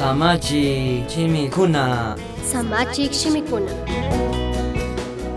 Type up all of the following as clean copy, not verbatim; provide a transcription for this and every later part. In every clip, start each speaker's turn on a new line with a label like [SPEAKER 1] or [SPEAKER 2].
[SPEAKER 1] Samachik shimikuna.
[SPEAKER 2] Samachik shimikuna.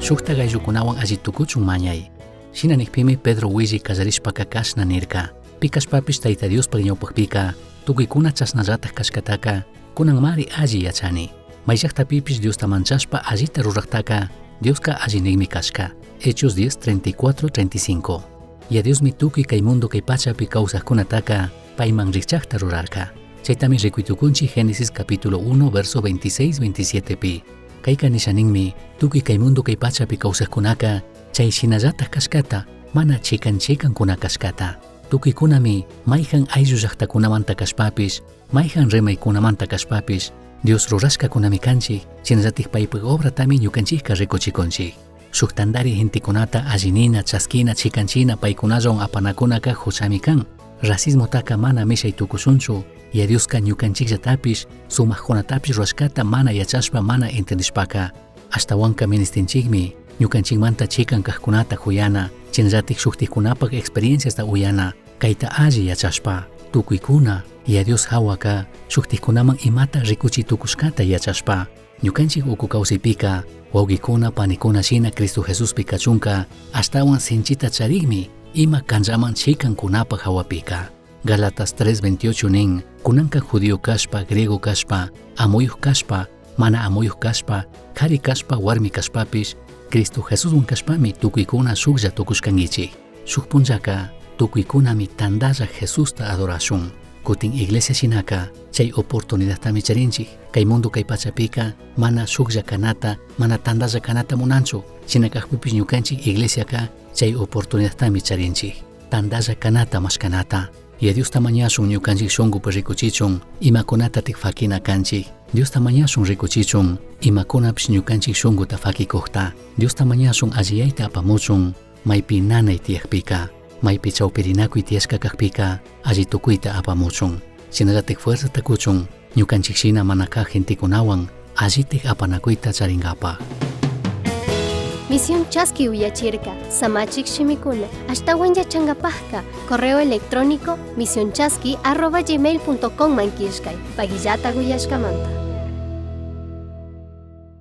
[SPEAKER 3] Shujtaj ayllucunahuan alli tucuchun mañai. Shina nijpimi Pedro huillai callarishpaca cashna nirca: Pi cashpapish Taita Diospaj ñaupajpica tucuicuna chashnallataj cashcataca cunanmari alli yachani. Mai llajtapipish Diosta manchashpa allita rurajtaca Diosca alli nijmi cashca. Hechos 10, 34, 35. Yaya Diosmi tucui cai mundo cai pachapi causajcunataca paiman rijchajta rurarca. Chaitami ricui tucunchij Génesis capítulo 1 verso 26, 27 pi. Caica nisha ninmi tucui cai mundo cai pachapi causajcunaca chai shinallataj cashcata, mana chican chicancuna cashcata. Tucuicunami maijan ayllu llajtacunamanta cashpapish, maijan rimaicunamanta cashpapish, Dios rurashcacunami canchij, shinallataj paipaj obratami ñucanchijca ricuchicunchij. Shuj tandari gentecunata alli nina, chasquina, chicanchina, paicunallahuan apanacunaca juchami can. Racismotaca mana mishai tucushunchu, Yaya Diosca ñucanchijllatapish, sumajcunatapish rurashcata mana yachashpa mana entendishpaca, ashtahuanca ministinchijmi ñucanchijmanta chican cajcunata juyana, shinallataj shujtajcunapaj experienciasta uyana, caita alli yachashpa, tucuicuna, Yaya Dios jahuaca shujtajcunaman imata ricuchi tucushcata yachashpa, ñucanchij ucu causaipica, huauquicuna, panicuna shina Cristo Jesuspi cachunca ashtahuan sinchita charijmi ima canllaman chicancunapaj jahuapica. Gálatas 3:28 nin, Cunanca judío cashpa, griego cashpa, amoyuj cashpa, mana amoyuj cashpa, jari cashpa, huarmi cashpapish, Cristo Jesushuan cashpami tucuicuna shujlla tucushcanguichij. Shuj punllaca tucuicunami tandalla Jesusta adorashun. Cutin iglesia shinaca chai oportunidadtami charinchij. Cai mundo cai pachapica mana shujlla canata, mana tandalla canata munanchu. Shina cajpipish ñucanchij iglesiaca chai oportunidadtami charinchij. Tandalla canata mashcanata. Yaya Diosta mañashun ñucanchij shungupi ricuchichun imacunatataj faquina canchij. Diosta mañashun ricuchichun imacunapish ñucanchij shunguta faquicujta. Diosta mañashun alliyaita apamuchun maipi nanai tiyajpica, maipi chaupirinacui tiyashca cajpica alli tucuita apamuchun. Shinallataj fuerzata cuchun ñucanchij shina mana caj gentecunahuan allitaj apanacuita charingapaj.
[SPEAKER 2] Misión Chasqui uyachirca, Samachik shimikuna, ashtahuan yachangapajca, correo electrónico misionchasqui@gmail.com man killkay, paguillata uyashcamanta.